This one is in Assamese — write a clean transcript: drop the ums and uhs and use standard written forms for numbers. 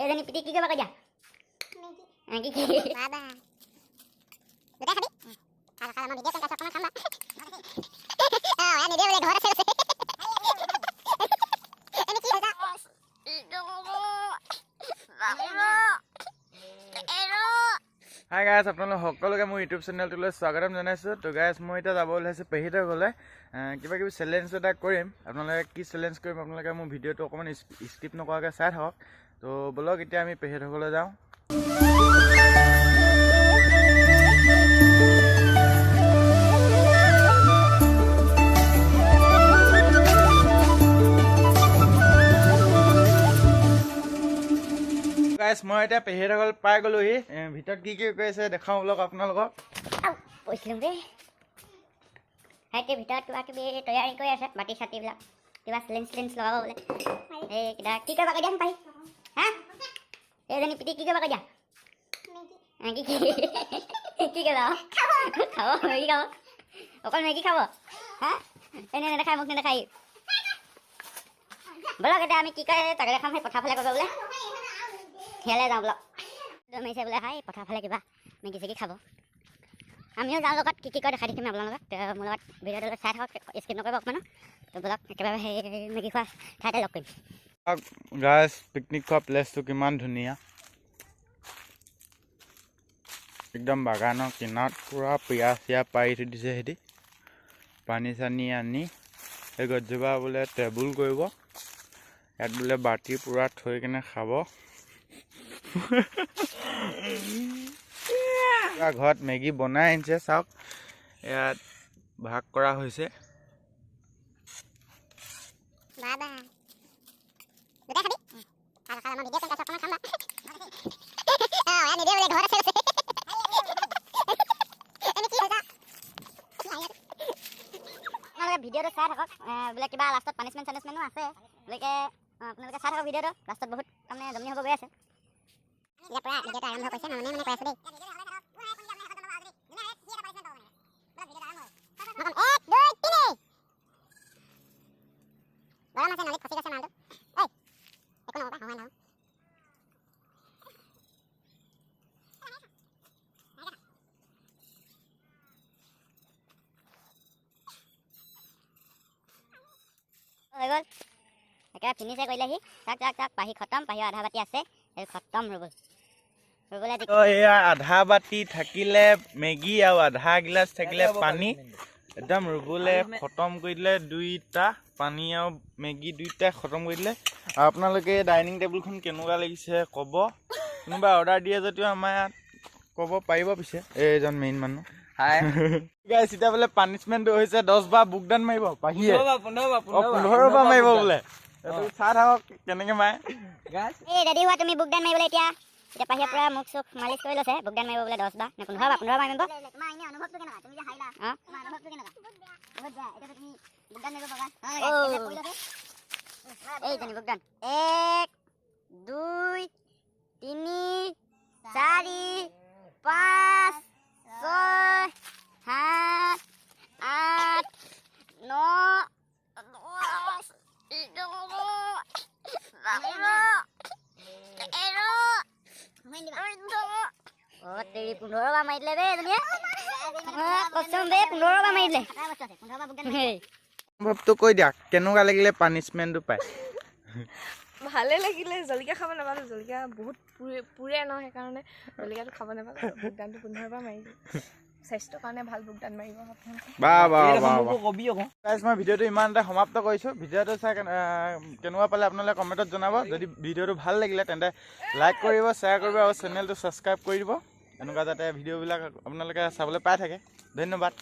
এইজনী পিটি কি কৰিবা কৈ দিয়া? কি কি হাই গাইজ, আপোনালোক সকলোকে মোৰ ইউটিউব চেনেলটোলৈ স্বাগতম জনাইছোঁ। তো গাইজ, মই এতিয়া যাব ওলাইছোঁ পেহীহঁতৰ ঘৰলৈ। কিবা কিবি চেলেঞ্জ এটা কৰিম। আপোনালোকে কি চেলেঞ্জ কৰিম আপোনালোকে মোৰ ভিডিঅ'টো অকণমান স্কিপ নকৰাকৈ চাই থাকক। তো ব'লক এতিয়া আমি পেহীহঁতৰ ঘৰলৈ যাওঁ। গাইজ, মই এতিয়া পেহীহঁতৰ ঘৰত পাই গ'লোহি। ভিতৰত কি কি কৰি আছে দেখাওঁ ব'লক আপোনালোকক। কৈছিলোঁ দেই, সেইটো ভিতৰত কিবা কিবি তৈয়াৰী কৰি আছে, বাতি চাতিবিলাক কিবা চেলেঞ্জ চেলেঞ্জ লগাব বোলে। এইকেইটা কি কৰিবা কৈ দিয়া পাহি? হা, এইজনী পিটি কি কৰিবা কৈ দিয়া? কি কি কি কৰিবা? খাব মেগী খাব, অকল মেগী খাব। হা, এনে নেদেখায়, মোক নেদেখায়। ব'লক এতিয়া আমি কি কয় তাকে দেখাম। সেই পথাৰ ফালে কৰিব বোলে, সেয়ালৈ যাওঁ ব'লক। মাৰিছে বোলে, হাই পথাৰ ফালে কিবা মেগী চেগী খাব। আমিও যাওঁ লগত, কি কি কয় দেখাই থাকিম আপোনালোকক। মোৰ লগত ভিডিঅ'টো চাই থাকক, স্কিপ নকৰিব অকণমানো। তো ব'লক একেবাৰে সেই মেগী খোৱা ঠাইতে লগ কৰিম। গাইজ, পিকনিক খোৱা প্লেচটো কিমান ধুনীয়া, একদম বাগানৰ কিনাৰত পূৰা পিয়া চিয়া পাৰি থৈ দিছে। সিহঁতি পানী চানী আনি এই গছজোপা বোলে টেবুল কৰিব, ইয়াত বোলে বাতি পূৰা থৈ কিনে খাব। ঘৰত মেগী বনাই আনিছে, চাওক ইয়াত ভাগ কৰা হৈছে। ভিডিঅ'টো চাই থাকক, বোলে কিবা লাষ্টত পানিছমেণ্ট চানিছমেণ্টো আছে। গতিকে আপোনালোকে চাই থাকক ভিডিঅ'টো, লাষ্টত বহুত তাৰমানে জমনি হ'ব গৈ আছে। ভিডিঅ'টো আৰম্ভ কৰিছে, মই মানে কৈ আছোঁ দেই। 1 2 3 গৰম আছে, নলীত ফচি গৈছে মালটো। ঐ একো নকবা, হোৱা নহয়। হৈ গ'ল, একেবাৰে ফিনিছে কৰিলেহি। চাক চাক চাক, পাহি খতম, পাহি আধা বাতি আছে, এই খতম ৰুবুল। এয়া আধা বাতি থাকিলে মেগী আৰু আধা গিলাচ থাকিলে পানী, একদম ৰুবুলে খতম কৰি দিলে। দুইটা পানী আৰু মেগী দুইটা খতম কৰি দিলে। আৰু আপোনালোকে ডাইনিং টেবুলখন কেনেকুৱা লাগিছে ক'ব, কোনোবা অৰ্ডাৰ দিয়ে যদিও আমাৰ ইয়াত ক'ব পাৰিব। পিছে এইজন মেইন মানুহ। হাই গাইজ, এতিয়া বোলে পানিছমেণ্টটো হৈছে 10 বাৰ বুকদান মাৰিব পাহিয়ে, 15 বাৰ মাৰিব বোলে। চাই থাকক কেনেকে মাৰে। এই ৰেডি হোৱা তুমি বুকদান মাৰিবলৈ। এতিয়া এতিয়া পাহিয়ে পুৰা মুখ চুখ মালিচ কৰি লৈছে, বুকদান মাৰিব বোলে 10 বাৰ নে 15 বাৰ, 15 বাৰ মাৰিব। এইজনী বুকদান 1 2 3 4 5 6 7 8 9 10 11 12 13 অ তেৰি, 15 বাৰ মাৰি দিলে বে এজনীয়ে। কচম বে, 15 বাৰ মাৰি দিলে। অনুভৱটো কৈ দিয়া, কেনেকুৱা লাগিলে পানিছমেণ্টটো পাই? ভালে লাগিলে, জলকীয়া খাব নাপালোঁ, জলকীয়া বহুত পুৰে ন, সেইকাৰণে জলকীয়াটো খাব নাপালোঁ। বুকদানটো 15 বাৰ মাৰিলোঁ, স্বাস্থ্যৰ কাৰণে ভাল বুকদান মাৰিব। মই ভিডিঅ'টো ইমানতে সমাপ্ত কৰিছোঁ। ভিডিঅ'টো চাই কেনেকুৱা পালে আপোনালোকে কমেণ্টত জনাব। যদি ভিডিঅ'টো ভাল লাগিলে তেন্তে লাইক কৰিব, শ্বেয়াৰ কৰিব আৰু চেনেলটো ছাবস্ক্ৰাইব কৰি দিব, এনেকুৱা যাতে ভিডিঅ'বিলাক আপোনালোকে চাবলৈ পাই থাকে। ধন্যবাদ।